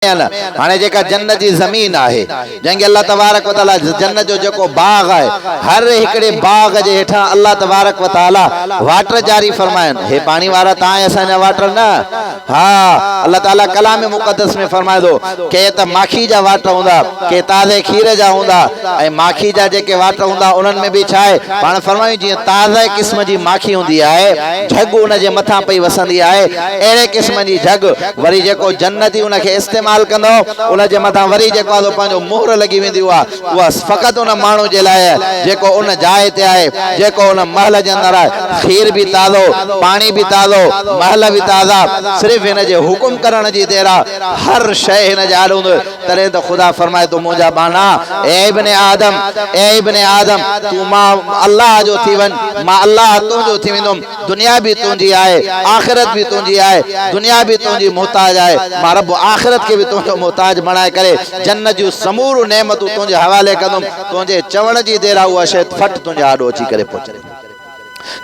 آهن. هاڻي جيڪا جنت جي زمين آهي، جنهن کي الله تبارڪ و تعاليٰ جنت جو جيڪو باغ آهي، هر هڪڙي باغ جي هيٺان الله تبارڪ و تعاليٰ واٽر جاري فرمايا آهن. هي پاڻي وارا توهان ۽ اسان جا واٽر نه، ها الله تعاليٰ ڪلام مقدس ۾ فرمائي ٿو، ڪي ته ماکي جا واٽر هوندا، ڪي تازي کير جا هوندا ۽ ماکي جا جيڪي واٽر هوندا انهن ۾ به ڇا آهي؟ پاڻ فرمايون جيئن تازي قسم جي ماکي هوندي آهي، جهڳ ان جي مٿان پئي وسندي آهي، اهڙي قسم جي جهڳ وري جيڪو جنتي ان کي استعمال ڪندو ان جي مٿان وري جيڪو آهي سو پنهنجو مهر لڳي ويندي اها اها فقط ان ماڻهو جي لاء آهي جيڪو ان جاء تي آهي جيڪو ان محل جي اندر آهي کير به تازو پاڻي به تازو محل به تازا صرف هن جي حڪم ڪرڻ جي دير آهي هر شيء هن جي آڏو هوندو تڏهن ته خدا فرمائي ٿو منهنجا ٻانها اي ابن آدم اي ابن آدم تون مان الله جو ٿي وڃ مان الله تنهنجو ٿي ويندم دنيا به تنهنجي آهي، آخرت به تنهنجي آهي، دنيا به تنهنجي محتاج آهي، مان رب آخرت کي به تنهنجو محتاج بڻائي ڪري جنت جون سموريون نعمتون تنهنجي حوالي ڪندم، تنهنجي چوڻ جي دير آهي اها شيء ڦٽ تنهنجي آڏو اچي ڪري پهچندي.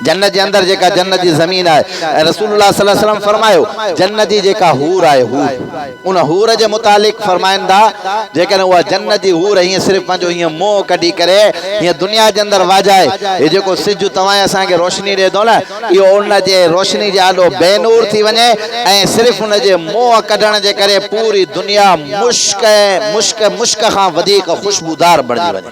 جنت جي اندر جيڪا جنت جي زمين آهي ۽ رسول الله صلي الله عليه وسلم فرمايو جنت جي جيڪا حور آهي حور ان حور جي متعلق فرمائن ٿا جيڪڏهن اها جنت جي حور هيئن صرف پنهنجو هيئن منهن ڪڍي ڪري هيئن دنيا جي اندر واجهائي هي جيڪو سج توهان ۽ اسان کي روشني ڏئي ٿو نه اهو ان جي روشني جي آڏو بي نور ٿي وڃي ۽ صرف ان جي منهن ڪڍڻ جي ڪري پوري دنيا مشڪ ۽ مشڪ مشڪ کان وڌيڪ خوشبودار بڻجي وڃي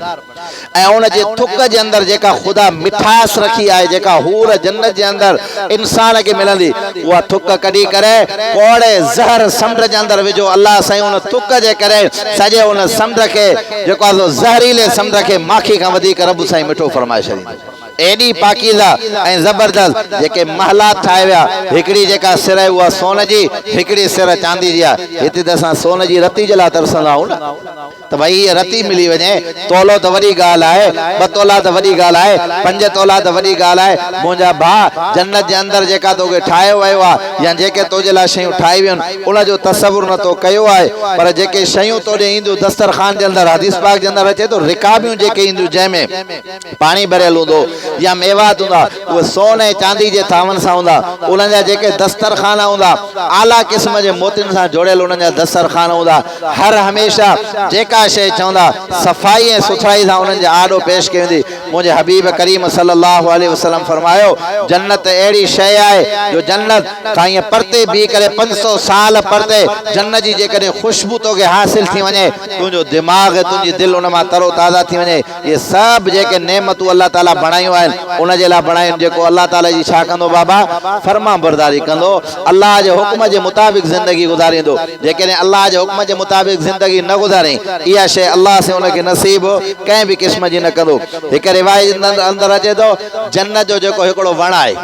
۽ ان جي ٿڪ جي اندر جيڪا خدا مٺاس رکي آهي جيڪا حور جنت جي اندر انسان کي ملندي اها ٿڪ ڪڍي ڪري ڪوڙي زهر سمنڊ جي اندر وجهو الله سائين ان ٿڪ جي ڪري سڄي ان سمنڊ کي جيڪو آهي سو زهريلي سمنڊ کي ماکي کان وڌيڪ رب سائين مٺو فرمائي ڇڏيندو. ايڏي پاڪيزه ۽ زبردست جيڪي محلات ٺاهي ويا هڪڙي جيڪا سر آهي اها سون جي هڪڙي سر چاندي جي آهي هتي ته اسان سون جي رتي جي لاء ترسندا آهيون نه ته ڀئي هيء رتي ملي وڃي، تولو ته وڏي ڳالهه آهي، ٻه تولا ته وڏي ڳالهه آهي، پنج تولا ته وڏي ڳالهه آهي، منهنجا ڀاء، جنت جي اندر جيڪا توکي ٺاهيو ويو آهي يا جيڪي تو جي لاء شيون ٺاهي ويون آهن، ان جو تصور نه تو ڪيو آهي، پر جيڪي شيون تو ڏي اينديون دسترخوان جي اندر حديث پاڪ جي اندر اچي ٿو رڪابيون جيڪي اينديون جنهن ۾. پاڻي ڀريل هوندو يا ميوات هوندا، اهي سون ۽ چاندي جي ٿانون سان هوندا. انهن جا جيڪي دسترخوان هوندا، اعليٰ قسم جي موتين سان جوڙيل انهن جا دسترخوان هوندا. هر هميشه جيڪا شيء چوندا، صفائي ۽ سٿرائي سان انهن جي آڏو پيش ڪئي ويندي. منهنجي حبيب ڪريم صلّي اللّٰه عليه وسلّم فرمايو، جنت اهڙي شيء آهي جو جنت کان ائين پرتي بيهي ڪري 500 سال پرتي جنت جي جيڪڏهن خوشبو توکي حاصل ٿي وڃي، تنهنجو دماغ ۽ تنهنجي دل ان مان ترو تازه ٿي وڃي. اهي سڀ جيڪي نعمتون الله تعاليٰ بڻايون آهن ان جي لاء بڻايون جيڪو الله تعاليٰ جي ڇا ڪندو بابا فرمانبرداري ڪندو الله جي حڪم جي مطابق زندگي گذاريندو جيڪڏهن الله جي حڪم جي مطابق زندگي نه گذارين اها شيء الله سين ان کي نصيب ڪنهن به قسم جي نه ڪندو هڪ روايت اندر اچي ٿو جنت جو جيڪو هڪڙو وڻ آهي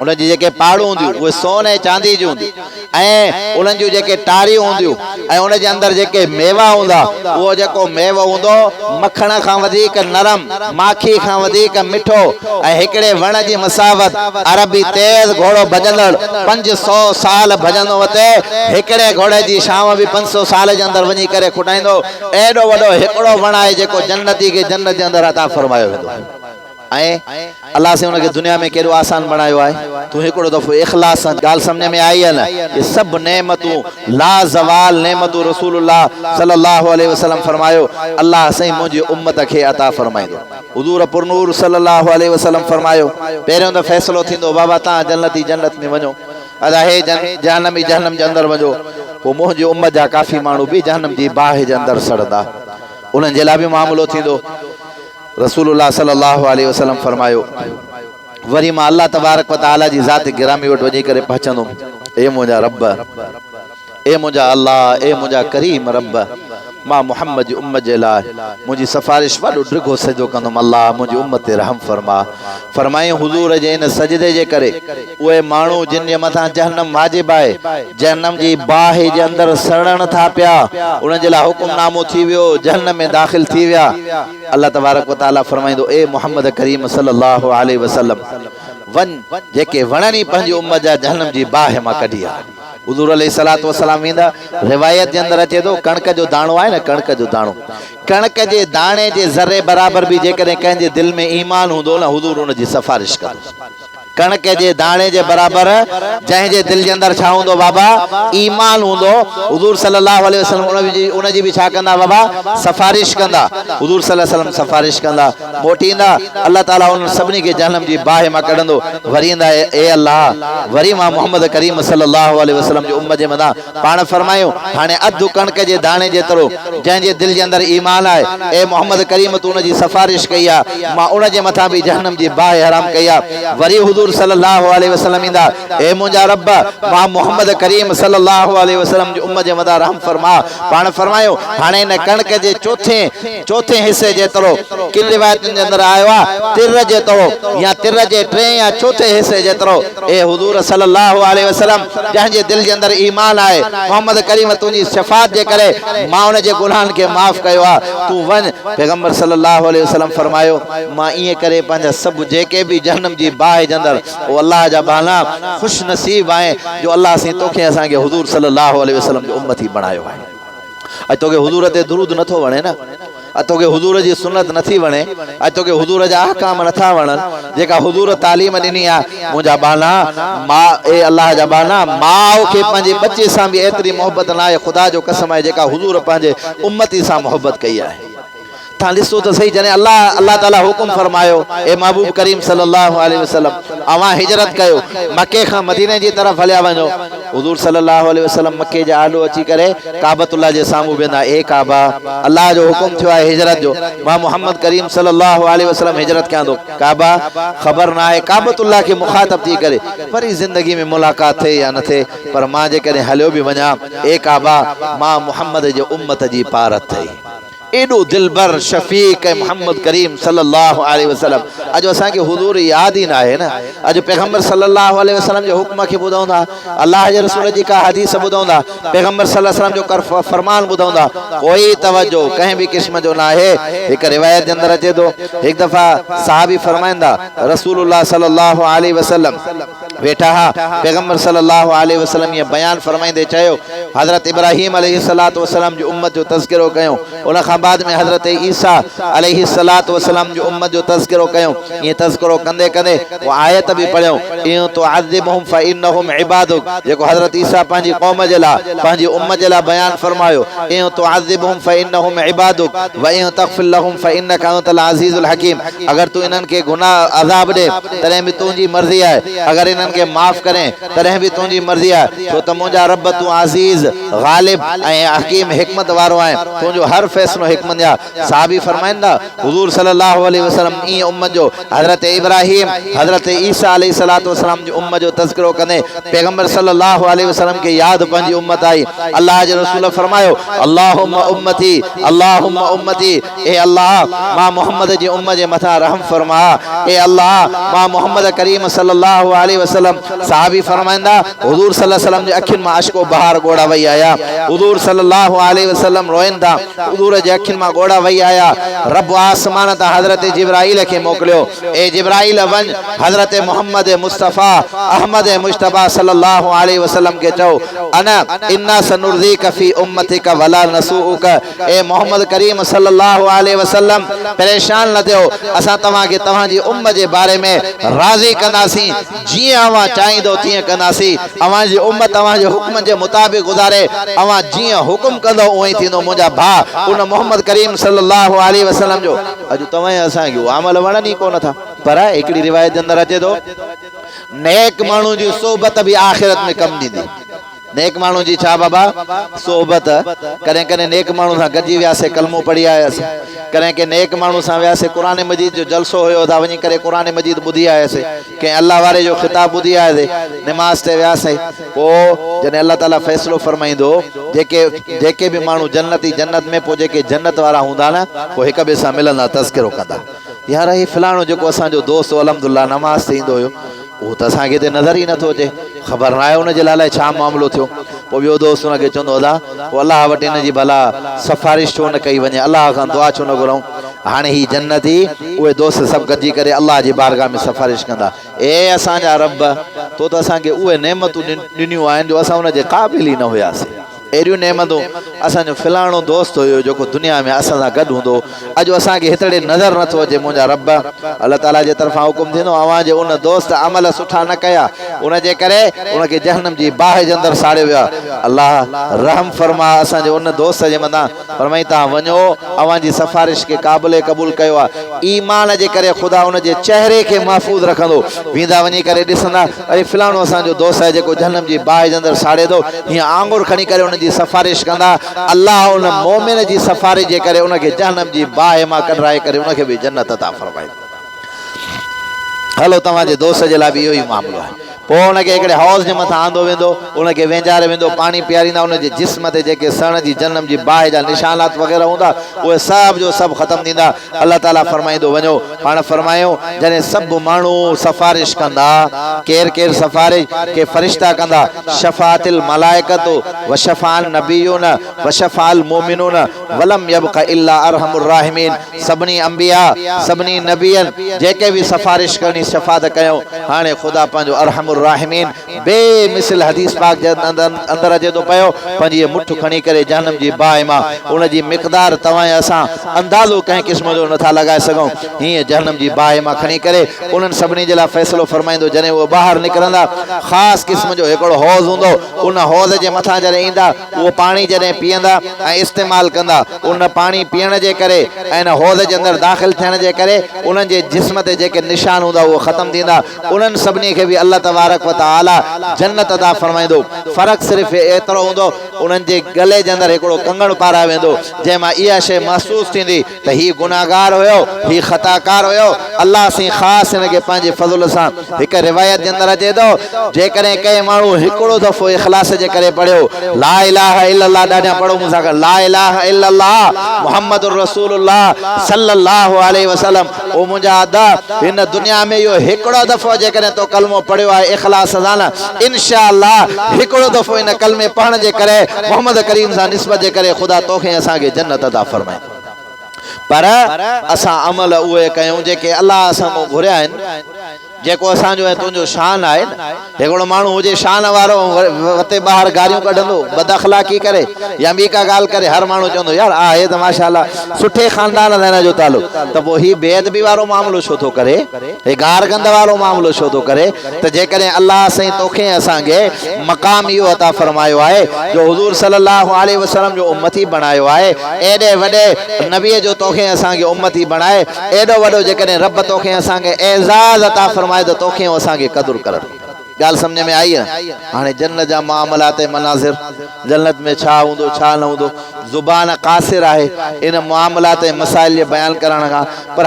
انهن جون جيڪي پاڙون هونديون اهي سون ۽ چانديء جون هونديون ۽ انهن جون جيڪي ٽاريون هونديون ۽ ان جي اندر جيڪي ميوا هوندا اهو جيڪو ميوو هوندو مکڻ کان وڌيڪ نرم، ماکي کان وڌيڪ مٺو ۽ هڪڙي وڻ جي مسافت عربي تيز گهوڙو ڀڄندڙ 500 سال ڀڄندو وتي هڪڙي گهوڙي جي ڇانو به 500 سال جي اندر وڃي ڪري کٽائيندو ايڏو وڏو هڪڙو وڻ آهي جيڪو جنتي کي جنت جي اندر عطا فرمايو ويندو. ۽ الله سائين ان کي دنيا ۾ ڪيڏو آسان بڻايو آهي تون هڪڙو دفعو اخلاص سان ڳالهه سمجهه ۾ آئي يا نه اهي سڀ نعمتون لازوال نعمتون رسول الله صلي الله عليه وسلم فرمايو الله سائين منهنجي امت کي عطا فرمائيندو حضور پرنور صلي الله عليه وسلم فرمايو پهريون ته فيصلو ٿيندو بابا تان جنتي جنت ۾ وڃو ادا هي جهنمي جهنم جي اندر وڃو پوء منهنجي امت جا ڪافي ماڻهو به جهنم جي باهه جي اندر سڙندا انهن جي لاء به معاملو ٿيندو رسول الله صلي الله عليه وسلم فرمايو، وري مان الله تبارڪ و تعالي جي ذات گرامي وٽ وڃي ڪري پهچندم، اي منهنجا رب! اي منهنجا الله! اي منهنجا ڪريم رب! مان محمد جي امت جي لاء منهنجي سفارش وڏو ڊگهو سجدو ڪندم، الله منهنجي امت تي رحم فرما. فرمايائين، حضور جي ان سجدي جي ڪري اهي ماڻهو جن جي مٿان جهنم واجب آهي، جهنم جي باهه جي اندر سڙڻ ٿا پيا، انهن جي لاء حڪم نامو ٿي ويو، جهنم ۾ داخل ٿي ويا. الله تبارڪ و تعالي فرمائيندو، اي محمد ڪريم صلي الله عليه وسلم! وڃ، جيڪي وڻن ئي پنهنجي امت جا جهنم جي باهه مان ڪڍي آ. حضور عليه الصلوة والسلام ويندا، روايت جي اندر اچي ٿو، ڪڻڪ جو داڻو آهي نه ڪڻڪ جو داڻو، ڪڻڪ جي داڻي جي ذري برابر به جيڪڏهن ڪنهن جي دل ۾ ايمان هوندو نه حضور ان جي سفارش ڪندو. ڪڻڪ جي داڻي جي برابر جنهن جي دل جي اندر ڇا هوندو بابا؟ ايمان هوندو. حضور صلي الله عليه وسلم ان جي به ڇا ڪندا بابا؟ سفارش ڪندا. حضور صلي الله عليه وسلم سفارش ڪندا. موٽي ايندا، الله تعالي انهن سڀني کي جهنم جي باهه مان ڪڍندو. وري ايندا، اي الله! وري مان محمد ڪريم صلي الله عليه وسلم جي امت جي مٿان پاڻ فرمايو، هاڻي اڌ ڪڻڪ جي داڻي جيترو جنهن جي دل جي اندر ايمان آهي، اي محمد ڪريم تون ان جي سفارش ڪئي آهي، مان ان جي مٿان به جهنم جي باهه حرام ڪئي آهي. وري حضور صلي الله عليه وسلم ايندا، اي منهنجا رب! مان محمد ڪريم صلي الله عليه وسلم جي امت جي مٿان رحم فرماء. پاڻ فرمايو، هاڻي ان ڪڻڪ جي چوٿين چوٿين حصي جيترو، ڪن روايتن جي اندر آيو آهي، تر جيترو يا تر جي ٽئين يا چوٿين حصي جيترو، اي حضور صلي الله عليه وسلم جنهن جي دل جي اندر ايمان آهي، محمد ڪريم تنهنجي شفاعت جي ڪري مان ان جي گناهن کي معاف ڪيو آهي، تون وڃ. پيغمبر صلي الله عليه وسلم فرمايو، مان ائين ڪري پنهنجا سڀ جيڪي به جهنم جي باهه جي اندر، او الله جا ٻانها خوش نصيب آهين جو الله سائين توکي ۽ اسان کي حضور صلي الله عليه وسلم جو امتي بڻايو آهي. اڄ توکي حضور تي درود نٿو وڻي نه؟ اڄ توکي حضور جي سنت نٿي وڻي؟ اڄ توکي حضور جا احڪام نٿا وڻن جيڪا حضور تعليم ڏني آهي؟ منهنجا ٻانها ماء اي الله جا ٻانها ماء کي پنهنجي ٻچي سان به ايتري محبت ناهي خدا جو قسم آهي جيڪا حضور پنهنجي امتي سان محبت ڪئي آهي. تان ڏسو ته سهي جڏهن الله الله تعالي حڪم فرمايو اي محبوب ڪريم صلي الله عليه وسلم اوهان هجرت ڪيو مڪي کان مديني جي طرف هليا وڃو حضور صلي الله عليه وسلم مڪي جي آڏو اچي ڪري ڪعبة الله جي سامهون بيهندا اي ڪعبه الله جو حڪم ٿيو آهي هجرت جو مان محمد ڪريم صلي الله عليه وسلم هجرت ڪيان ٿو ڪعبه خبر ناهي ڪعبة الله کي مخاطب ٿي ڪري وري زندگي ۾ ملاقات ٿئي يا نه ٿئي پر مان جيڪڏهن هليو به وڃان اي ڪعبه مان محمد جي امت جي پارت ٿئي. ايڏو دلبر، شفيق ۽ محمد ڪريم صلي الله عليه وسلم اڄ اسان کي حضور ياد ئي ناهي نه اڄ پيغمبر صلي الله عليه وسلم جي حڪم کي ٻڌون ٿا الله جي رسول جي ڪا حديث ٻڌون ٿا پيغمبر صلي الله عليه وسلم جو فرمان ٻڌون ٿا ڪوئي توجه ڪنهن به قسم جو ناهي هڪ روايت جي اندر اچي ٿو هڪ دفعا صحابي فرمائن ٿا رسول الله صلي الله عليه وسلم ويٺا ها، پيغمبر صلّي اللّٰه عليه وسلّم ائين بيان فرمائيندي چيو، حضرت ابراهيم عليه الصلوة والسلام جي امّت جو تذڪرو ڪيو، ان کان بعد ۾ حضرت عيسيٰ عليه الصلوة والسلام جي امّت جو تذڪرو ڪيو، ائين تذڪرو ڪندي ڪندي اها آيت به پڙهيو، ان تعذبهم فانهم عبادک جيڪو حضرت عيسيٰ پنهنجي قوم جي لاء، پنهنجي امّت جي لاء بيان فرمايو، ان تعذبهم فانهم عبادک وان تغفر لهم فانک انت العزيز الحڪيم اگر تون انهن کي گناهه، عذاب، ڏي تڏهن به تنهنجي مرضي آهي، اگر انهن کي معاف ڪرين تڏهن به تنهنجي مرضي آهي، ڇو ته منهنجا رب تون عزيز، غالب ۽ حڪيم، حڪمت وارو، آهين، تنهنجو هر فيصلو حڪمت آهي. صحابي فرمائن ٿا، حضور صلي الله عليه وسلم ائين امت جو، حضرت ابراهيم، حضرت عيسيٰ عليه الصلوة والسلام جي امت جو تذڪرو ڪندي پيغمبر صلي الله عليه وسلم کي ياد پنهنجي امت آئي، الله جي رسول فرمايو، اللهم امتي، اللهم امتي، اي الله! مان محمد جي امّ جي مٿان رحم فرماء، اي الله! مان محمد ڪريم صلّي الله عليه وسلّم، صحابي فرمائن ٿا، حضور صلّي الله عليه وسلّم جي اکين مان اشڪ و بهار ڳوڙها وهي آيا، حضور صلّي الله عليه وسلّم روئن ٿا، حضور جي اکين مان ڳوڙها وهي آيا، ربّ آسمان تان حضرت جبرائيل کي موڪليو، اي جبرائيل وڃ حضرت محمد مصطفيٰ احمد مجتبيٰ صلّي الله عليه وسلّم کي چئو، انا انا سنرضيک في امّتک ولا نسوءک، اي محمد ڪريم صلّي اللّٰه عليه وسلّم! پريشان نه ٿيو، اسان توهان کي توهان جي امّ جي باري ۾ راضي ڪنداسين، جيئن اوهان چاهيندؤ تيئن ڪنداسين، اوهان جي امّ توهان جي حڪمن جي مطابق گذاري، اوهان جيئن حڪم ڪندؤ اونئين ٿيندو، منهنجا ڀاء ان محمد ڪريم صلّي اللّٰه عليه وسلّم جو اڄ توهان ۽ اسان کي اهي عمل وڻن ئي ڪونه ٿا. پر هڪڙي روايت جي اندر اچي ٿو، نيڪ ماڻهو جي صحبت به آخرت ۾ ڪم ڏيندي. نيڪ ماڻهو جي ڇا بابا صحبت، ڪڏهن ڪڏهن نيڪ ماڻهو سان گڏجي وياسي ڪلمو پڙهي آياسي، ڪڏهن ڪنهن نيڪ ماڻهو سان وياسي قرآن مجيد جو جلسو هيو اتان وڃي ڪري قرآن مجيد ٻڌي آياسي، ڪنهن الله واري جو خطاب ٻڌي آياسي، نماز تي وياسي، پوء جڏهن الله تعالي فيصلو فرمائيندو جيڪي جيڪي به ماڻهو جنتي جنت ۾ پوء جيڪي جنت وارا هوندا نه پوء هڪ ٻئي سان ملندا تذڪرو ڪندا يار هي فلاڻو جيڪو اسان جو دوست هو الحمدلله نماز تي ايندو هيو اهو ته اسان کي هتي نظر ئي نٿو اچي، خبر ناهي ان جي لاء الائي ڇا معاملو ٿيو. پوء ٻيو دوست ان کي چوندو، ادا! پوء الله وٽ ان جي ڀلا سفارش ڇو نه ڪئي وڃي، الله کان دعا ڇو نه گهرون. هاڻي هي جنتي اهي دوست سڀ گڏجي ڪري الله جي بارگاهه ۾ سفارش ڪندا، اي اسان جا رب! تو ته اسان کي اهي نعمتون ڏنيون آهن جو اسان ان جي قابل ئي نه هياسين. اهڙيون نعمتون اسان جو فلاڻو دوست هيو جيڪو دنيا ۾ اسان سان گڏ هوندو هو اڄ اسان کي هتڙي نظر نٿو اچي منهنجا رب! الله تعاليٰ جي طرفان حڪم ٿيندو اوهان جي ان دوست عمل سٺا نه ڪيا ان جي ڪري ان کي جهنم جي باهه جي اندر ساڙيو ويو آهي الله رحم فرماء اسان جي ان دوست جي مٿان فرمائين توهان وڃو اوهان جي سفارش کي قابل قبول ڪيو آهي ايمان جي ڪري خدا ان جي چهري کي محفوظ رکندو ويندا وڃي ڪري ڏسندا اڙي فلاڻو اسان جو دوست آهي جيڪو جهنم جي باهه جي اندر ساڙي ٿو، هيئن آڱر کڻي ڪري ان جي سفارش ڪندا، الله ان مؤمن جي سفارش جي ڪري ان کي جهنم جي باهه مان ڪڍرائي ڪري ان کي به جنت عطا فرمائيندو. هلو توهان جي دوست جي لاء به اهو ئي معاملو آهي. پوء ان کي هڪڙي حوض جي مٿان آندو ويندو، ان کي وينجاريو ويندو، پاڻي پياريندا، ان جي جسم تي جيڪي سڙڻ جي جهنم جي باهه جا نشانات وغيره هوندا، اهي سڀ جو سڀ ختم ٿيندا. الله تعاليٰ فرمائيندو، وڃو! پاڻ فرمايو، جڏهن سڀ ماڻهو سفارش ڪندا، ڪير ڪير سفارش؟ ڪي فرشتا ڪندا، شفعت الملائڪة وشفع النبيون وشفع المؤمنون ولم يبق الا ارحم الراحمين سڀني انبياء، سڀني نبين جيڪي به سفارش ڪرڻي شفاعت ڪيائون، هاڻي خدا پنهنجو ارحم الراحمين بي مثل حديث پاڪ جي اندر اچي ٿو پيو، پنهنجي هيء مٺ کڻي ڪري جهنم جي باهه مان ان جي مقدار توهان ۽ اسان اندازو ڪنهن قسم جو نٿا لڳائي سگهون، هيئن جهنم جي باهه مان کڻي ڪري انهن سڀني جي لاء فيصلو فرمائيندو جڏهن اهي ٻاهر نڪرندا خاص قسم جو هڪڙو حوض هوندو ان حوض جي مٿان جڏهن ايندا اهو پاڻي جڏهن پيئندا ۽ استعمال ڪندا ان پاڻي پيئڻ جي ڪري ۽ ان حوض جي اندر داخل ٿيڻ جي ڪري انهن جي جسم تي جيڪي نشان هوندا اهي ختم ٿيندا انهن سڀني کي به الله تبارڪ و تعالي جنت عطا فرمائيندو. فرق صرف ايترو هوندو انهن جي ڳلي جي اندر هڪڙو ڪنگڻ پارايو ويندو جنهن مان اها شيء محسوس ٿيندي ته هي گنهگار هيو، هي خطاڪار هيو، الله سائين خاص هن کي پنهنجي فضل سان هڪ روايت جي اندر اچي ٿو جيڪڏهن ڪنهن ماڻهو هڪڙو دفعو اخلاص جي ڪري پڙهيو لا اله الا الله ڏاڍيان پڙهو مون سان گڏ لا اله الا الله محمد رسول الله صلي الله عليه وسلم او منهنجا ادا! هن دنيا ۾ اهو هڪڙو دفعو جيڪڏهن تو ڪلمو پڙهيو آهي اخلاص سان نه انشاء الله هڪڙو دفعو ان ڪلمي پڙهڻ جي ڪري محمد ڪريم سان نسبت جي ڪري خدا توکي ۽ اسان کي جنت عطا فرمائيندو. پر اسان عمل اهي ڪيون جيڪي الله اسان کان گهريا آهن. جيڪو اسان جو ۽ تنهنجو شان آهي نه. هڪڙو ماڻهو هجي شان وارو ۽ وتي ٻاهر گاريون ڪڍندو، بداخلاقي ڪري يا ٻي ڪا ڳالهه ڪري، هر ماڻهو چوندو يار آهي ته ماشاء الله سٺي خاندان سان هن جو تعلق، ته پوء هي بي ادبي وارو معاملو ڇو ٿو ڪري؟ هي گار گند وارو معاملو ڇو ٿو ڪري؟ ته جيڪڏهن الله سائين توکي ۽ اسان کي مقام اهو عطا فرمايو آهي جو حضور صلي الله عليه وسلم جو امتي بڻايو آهي، ايڏي وڏي نبي جو توکي ۽ اسان کي امتي بڻائي، ايڏو وڏو جيڪڏهن رب توکي ۽ اسان کي اعزاز عطا فرمائي ته توکي ۽ اسان کي قدر ڪرڻ. ڳالهه سمجهه ۾ آئي نه؟ هاڻي جنت جا معاملات ۽ مناظر، جنت ۾ ڇا هوندو ڇا نه هوندو، زبان قاصر آهي ان معاملات ۽ مسائل جي بيان ڪرڻ کان، پر.